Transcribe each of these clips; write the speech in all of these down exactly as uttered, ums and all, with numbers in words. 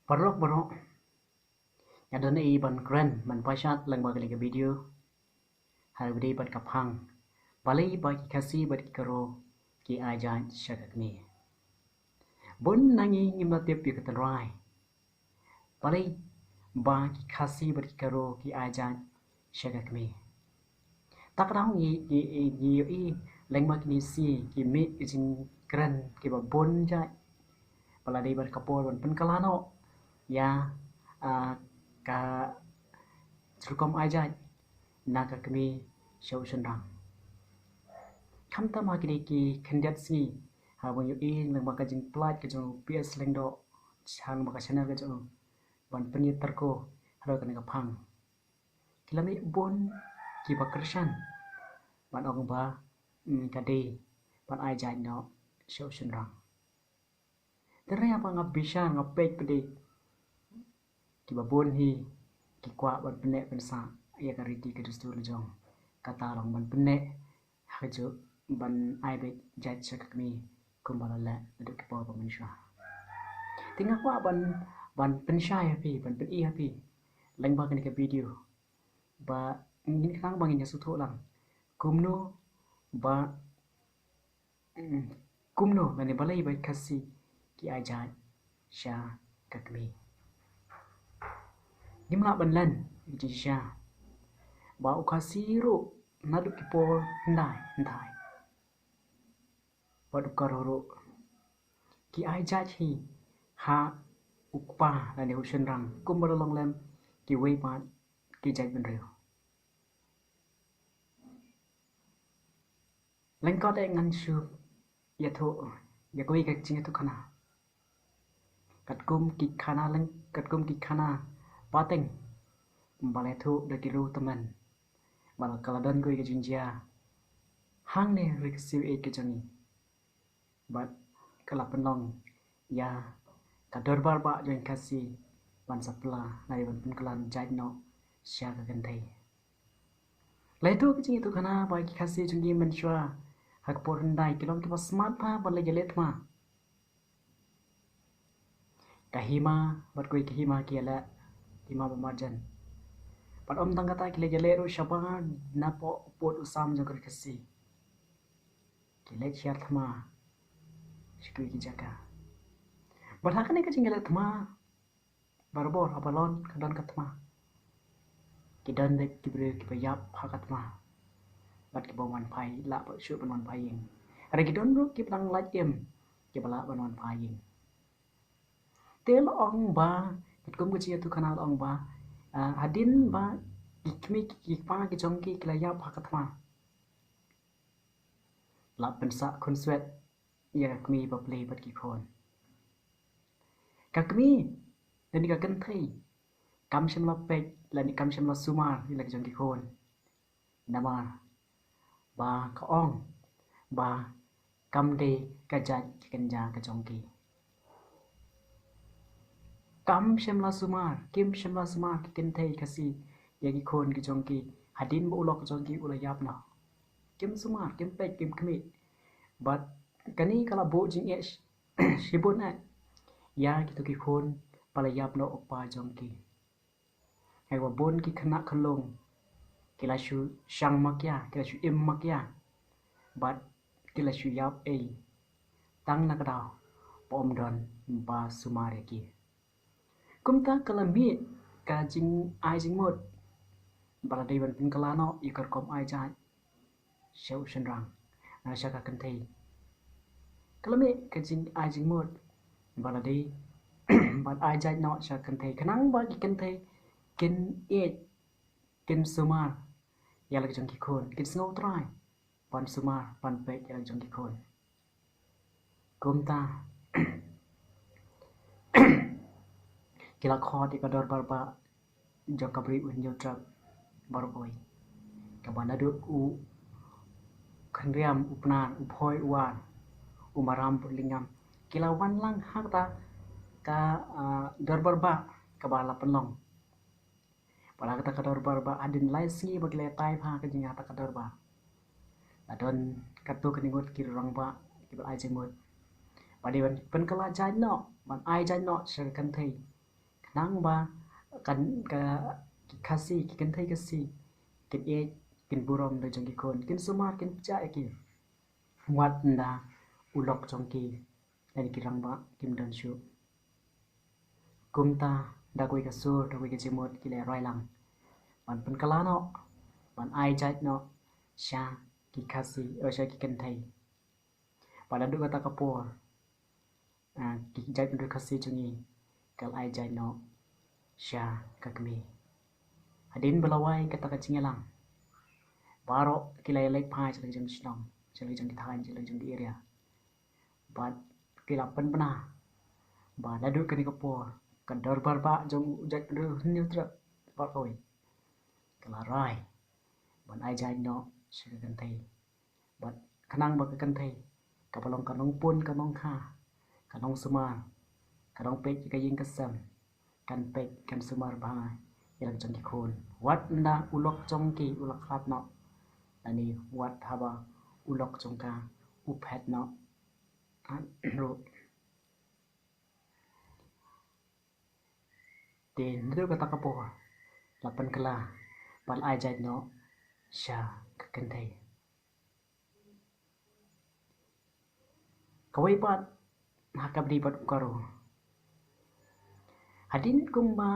Paralok baroh, nga don ei ban kren, ban pashat lang ba kane ka video ha u dei bad ka phang balei ba ki Khasi bad ki Garo ki ai jait sha ka kmie. Bun na ngi ngim la tip ïa ka tynrai balei ba ki Khasi bad ki Garo ki ai jait sha ka kmie. Ta ka daw ngi, ngi, ngi ïohi lang ba kine shi ki mih ki jingkren kiba bun jait ba la dei bad ka por ban pynkylla noh ïa, ah, ka rukom ai jait na ka kmie sha u shynrang. Khamtam ha kine ki khyndiat sngi, haba ngi ïohi lang ba ka jingpynlait ka jong u P S Lyngdoh, lang ba ka channel ka jong u, ban pynïatyrko halor kane ka phang, ki la mih bun kiba kyrshan ban ong ba, mm, ka dei ban ai jait noh sha u shynrang. Te hynrei haba nga bishar, nga peit pat de, kiba bun hi ki kwah ban pynneh pynsah ïa ka riti ka dustur la jong. Kata long ban pynneh ha kajuh ban ai beit jait sha ka kmie kumba la leh naduh ki por ba mynshuwa. Te nga kwah ban, ban pynshai ha phi, ban pyni ha phi lang ba kane ka video ba ngin khnang ba ngin ïa sngewthuh lang kumno ba, mm, kumno lane balei ba ki Khasi ki ai jait sha ka kmie. Ngim lah ban len ïa ka jingshisha ba u Khasi ruh naduh ki por hyndai hyndai bad u Garo ruh ki ai jait hi ha u kpa lane u shynrang kumba la long lem kiwei pat ki jaitbynriew. Lyngkot eh ngan shu ïathuh ïa kawei ka jingïathuhkhana. Katkum ki khana lyng-, katkum ki khana pateng ba la ïathuh da ki riewtymmen ba la, ka la don kawei ka jingjia hangne ha ri Khasi ïeit ka jong ngi. Bad ka la pynlong ïa ka dorbar bah jong ki Khasi ban sa pla lane ban pynkylla jait noh sha ka kynthei. La ïathuh ka jingïathuhkhana ba ki Khasi jong ngi mynshuwa ha ka por hyndai ki long kiba smat bha ban leit ïaleh thma. Ka hima bad kawei ka hima ki ïaleh, hima ba marjan. Bad ym tang kata, ki leit ïaleh ruh shabar napoh u pud u sam jong ka ri Khasi. Ki leit hiar thma sha kiwei ki jaka. Bad ha kane ka jingïaleh thma, barabor ha balon ka don ka thma, ki don beit ki briew kiba ïap ha ka thma bad kiba wan phai, lah ba shuh ban wan phai ïing. Hynrei ki don ruh kiba dang lait im kiba lah ban wan phai ïing. Te la ong ba, katkum ka jingïathuhkhana la ong ba, ah, hadien ba ki kmie ki kpa ki jong ki ki la ïap ha ka thma, la pynsah khunswet ïa ka kmie ba plie bad ki khun. Ka kmie lane ka kynthei kam shym la peit lane kam shym la sumar ïa la ki jong ki khun. Namar ba ka ong ba kam dei ka jait ka kynja ka jong ki. Kam shym la sumar, kim shym la sumar ki kynthei Khasi ïa ki khun ki jong ki hadien ba u lok jong ki u la ïap noh. Kim sumar, kim peit, kim khmih. Bad kane ka la buh jingeh shibun eh ïa kito ki khun ba la ïap noh u kpa jong ki. Haba bun ki khynnah khyllung ki la shu shang makia, ki la shu im makia, bad ki la shu ïap ei tang na ka daw ba ym don ba sumar ïa ki. Kumta ka la mih ka jingai jingmut ba la dei ban pynkylla noh ïa ka rukom ai jait sha u shynrang, na sha ka kynthei. Ka la mih ka jingai jingmut ba la dei ban ai jait noh sha ka kynthei, khnang ba ki kynthei kin ïeit, kin sumar ïa la ki jong ki khun, kin sngewtrai ban sumar ban peit ïa la ki jong ki khun. Kumta ki la khot ïa ka dorbar bah jong ka Bri u Hynñiewtrep baroh kawei, kaba naduh u Khynriam, u Pnar, u Phoi, u War, u Maram, u Lingam, ki la wan lang ha kata ka, ah, dorbar bah kaba la pynlong. Bad ha kata ka dorbar bah hadien lai sngi ba ki la ïatai bha ka jing ha kata ka dorbar, la don katto katne ngut ki rangbah kiba la ai jingmut ba dei ban pynkylla jait noh, ban ai jait noh sha ka kynthei Nang ba kan ka ki Khasi, ki kynthei Khasi kin ïeit, kin burom da jong ki khun, kin sumar, kin pynjah ïa ki. Wat ynda u lok jong ki lane ki rangbah kim don shuh. Kumta da kawei ka sur, da kawei ka jingmut ki la roi lang ban pynkylla noh, ban ai jait noh sha ki Khasi, oh, sha ki kynthei. Bad naduh kata ka por, ah, ki jaitbynriew Khasi jong ngi ki la ai jait noh sha ka kmie. Hadien ba la wai kata ka jingïalang, baroh ki la ïaleit phai sha la ki jong ki shnong, sha la ki jong ki thaiñ, sha la ki jong ki area. Bad ki la pynbna ba naduh kane ka por ka dorbar bah jong u jaitbynriew Hynñiewtrep baroh kawei ka la rai ban ai jait noh sha ka kynthei. Bad khnang ba ka kynthei kaba long ka nongpun, ka nongkha, ka nongsumar, ka nongpeit ïa ka ïing ka sem, kan peit, kan sumar bha ïa la ka jong ki khun. Wat ynda u lok jong ki u la khlad noh, lane wat haba u lok jong ka u phet noh ruh. Te naduh kata ka por la pynkylla ban ai jait noh sha ka kynthei. Kawei pat ha kaba ïadei bad u Garo. Hadien kumba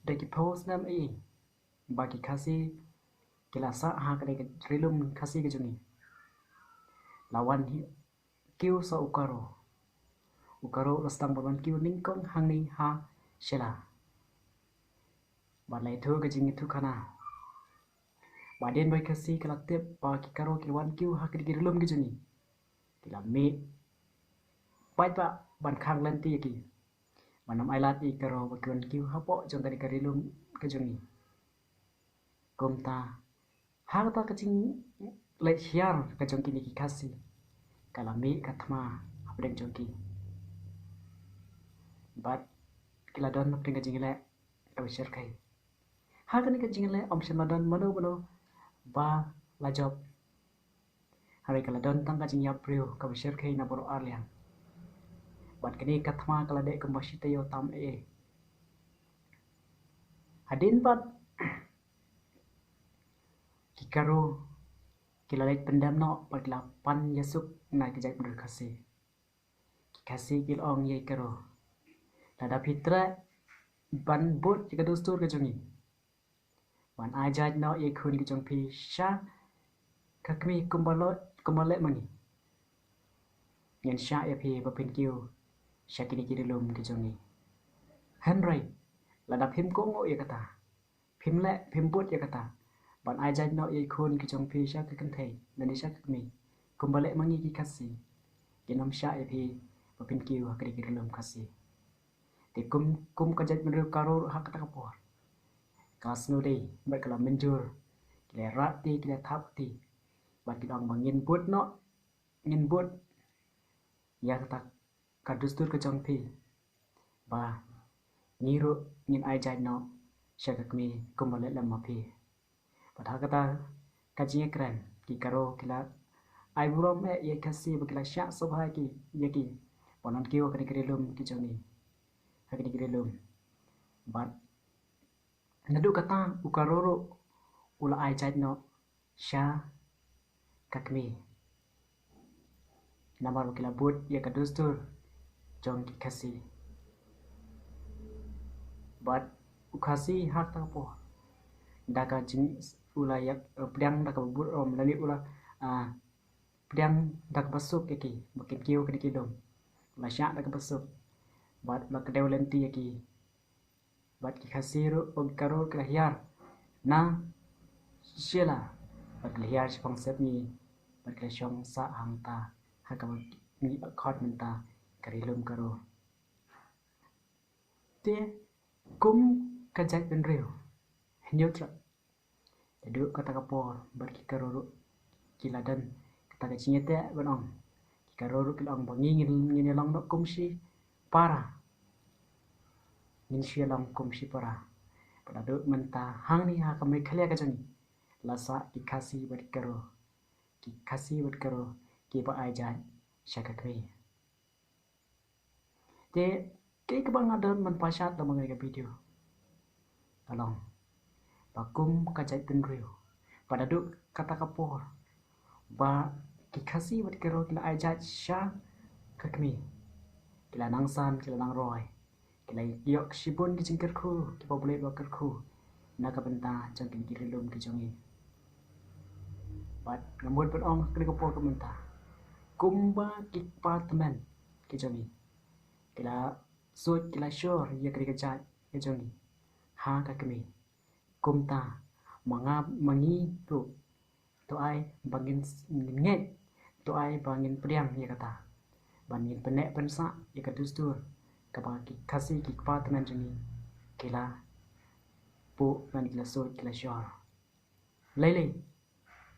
da ki phew snem ei ba ki Khasi ki la sah ha kane ka ri lum Khasi ka jong ngi, la wan hi kiew sa u Garo. U Garo u la sdang ban wan kiew nyngkong hangne ha Shella. Bad la ïathuh ka jingïathuhkhana. Bad hadien ba ki Khasi ki la tip ba ki Garo ki la wan kiew ha kine ki ri lum ki jong ngi, ki la mih paidbah ban khang lynti ïa ki, ban ym ailad ïa ki Garo ba ki wan kiew hapoh jong kane ka ri lum ka jong ngi. Kumta ha kata ka jingleit hiar ka jong kine ki Khasi, ka la mih ka thma hapdeng jong ki. Bad ki la don hapdeng ka jingleh kaba shyrkhei. Ha kane ka jingleh ym shym la don mano mano ba la jop. Hynrei ka la don tang ka jingïap briew kaba shyrkhei na baroh arliang. Bad kane ka thma ka la dei kumba shi taïew tam ei ei. Hadien pat ki Garo ki la leit pyndem noh bad ki la pan ïasuk na ki jaitbynriew Khasi. Ki Khasi ki la ong ïa ki Garo, lada phi treh ban bud ïa ka dustur ka jong ngi, ban ai jait noh ïa ki khun ki jong phi sha ka kmie kumba leh, kumba leh ma ngi, ngin shah ïa phi ba phin kiew sha kine ki ri lum ki jong ngi. Hynrei lada phim kohnguh ïa kata, phim leh, phim bud ïa kata, ban ai jait noh ïa ki khun ki jong phi sha ka kynthei lane sha ka kmie kumba leh ma ngi ki Khasi, ngin ym shah ïa phi ba phin kiew ha kine ki ri lum Khasi. Te kum, kum ka jaitbynriew Garo ha kata ka por ka la sngewdei bad ka la mynjur, ki la rah kti, ki la thap kti bad ki la ong ba ngin bud noh, ngin bud ïa kata ka dustur ka jong phi, ba ngi ruh ngin ai jait noh sha ka kmie kumba leh lem ma phi. Bad ha kata ka jingïakren ki Garo ki la ai burom eh ïa ki Khasi ba ki la shah sngewbha ïa ki, ïa ki ban wan kiew ha kine ki ri lum ki jong ngi, ha kine ki ri lum. Bad naduh kata u Garo ruh u la ai jait noh sha ka kmie, namar ba ki la bud ïa ka dustur jong ki Khasi. Bad u Khasi ha kata ka por, da ka jing, u la ïa, eh, pdiang da kaba burom lane u la, ah, pdiang da kaba suk ïa ki ba kin kiew ha kine ki lum. U la shah da kaba suk bad u la kdew lynti ïa ki. Bad ki Khasi ruh, oh, ki Garo ki la hiar na Shella bad ki la hiar shaphang Sepngi bad ki la shong sah hangta ha kaba ngi khot mynta ka ri lum Garo. Te kum ka jaitbynriew Hynñiewtrep, naduh kata ka por bad ki Garo ruh ki la don kata ka jingïateh ban ong, ki Garo ruh ki la ong ba ngi ngin, ngin ïalong noh kum shi para, ngin shu ïalong kum shi para. Bad naduh mynta hangne ha ka Meghalaya ka jong ngi la sah ki Khasi bad ki Garo, ki Khasi bad Garo kiba ai jait sha ka kmie. Te Te kaba nga don ban pashat da ma nga ka video ka long ba kum ka jaitbynriew, ba naduh kata ka por ba ki Khasi bad ki Garo ki la ai jait sha ka kmie, ki la nang san, ki la nang roi, ki la ïoh shibun ki jingkyrkhu kiba bun ba kyrkhu na ka bynta jong kine ki ri lum ki jong ngi. Bad nga mut ban ong ha kane ka por ka mynta, kumba ki kpa tymmen ki jong ngi ki la suid, ki la shor ïa kane ka jait ka jong ngi ha ka kmie, kumta ma nga, ma ngi ruh, to ai ba ngin, ngin ngeit, to ai ba ngin pdiang ïa kata, ba ngin pynneh pynsah ïa ka dustur kaba ki Khasi ki kpa tymmen jong ngi ki la buh, ban ki la suid, ki la shor. Lei lei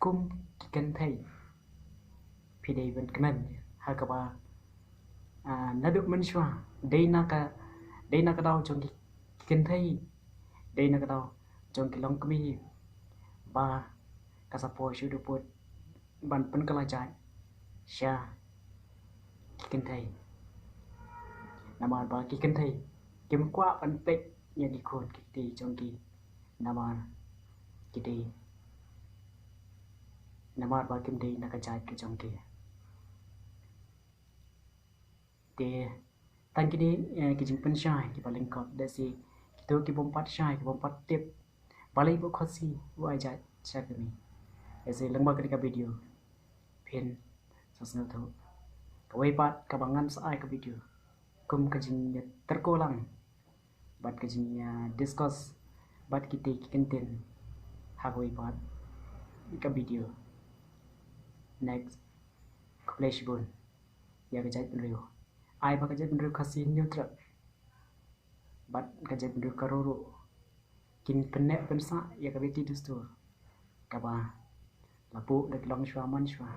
kum ki kynthei, phi dei ban kmen ha kaba, ah, naduh mynshuwa dei na ka, dei na ka daw jong ki kynthei, dei na ka daw jong ki longkmie ba ka sa poi shuh duput ban pynkylla jait sha ki kynthei. Namar ba ki kynthei kim kwah ban peit ïa ki khun ki kti jong ki, namar ki dei, namar ba kim dei na ka jait ka jong ki. Te tang kine, eh, ki jingpynshai kiba lyngkot, da shi kito ki bym pat shai, ki bym pat tip balei ba u Khasi u ai jait sha kmie. Ïa shi lyngba kane ka video phin sa sngewthuh. Kawei pat kaba ngan sa ai ka video kum ka jingïatyrko lang bad ka jingïa discuss bad kite ki kyntien ha kawei pat ka video. Next, khublei shibun ïa ka jaitbynriew. Ai ba ka jaitbynriew Khasi Hynñiewtrep bad ka jaitbynriew Garo ruh kin pynneh pynsah ïa ka riti dustur kaba la buh da ki longshuwa manshuwa.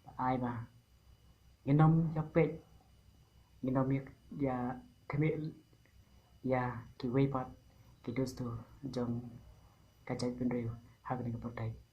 Bad ai ba ngin ym ïa peit, ngin ym ïa, ïa khmih ïa kiwei pat ki dustur jong ka jaitbynriew ha kane ka pyrthei.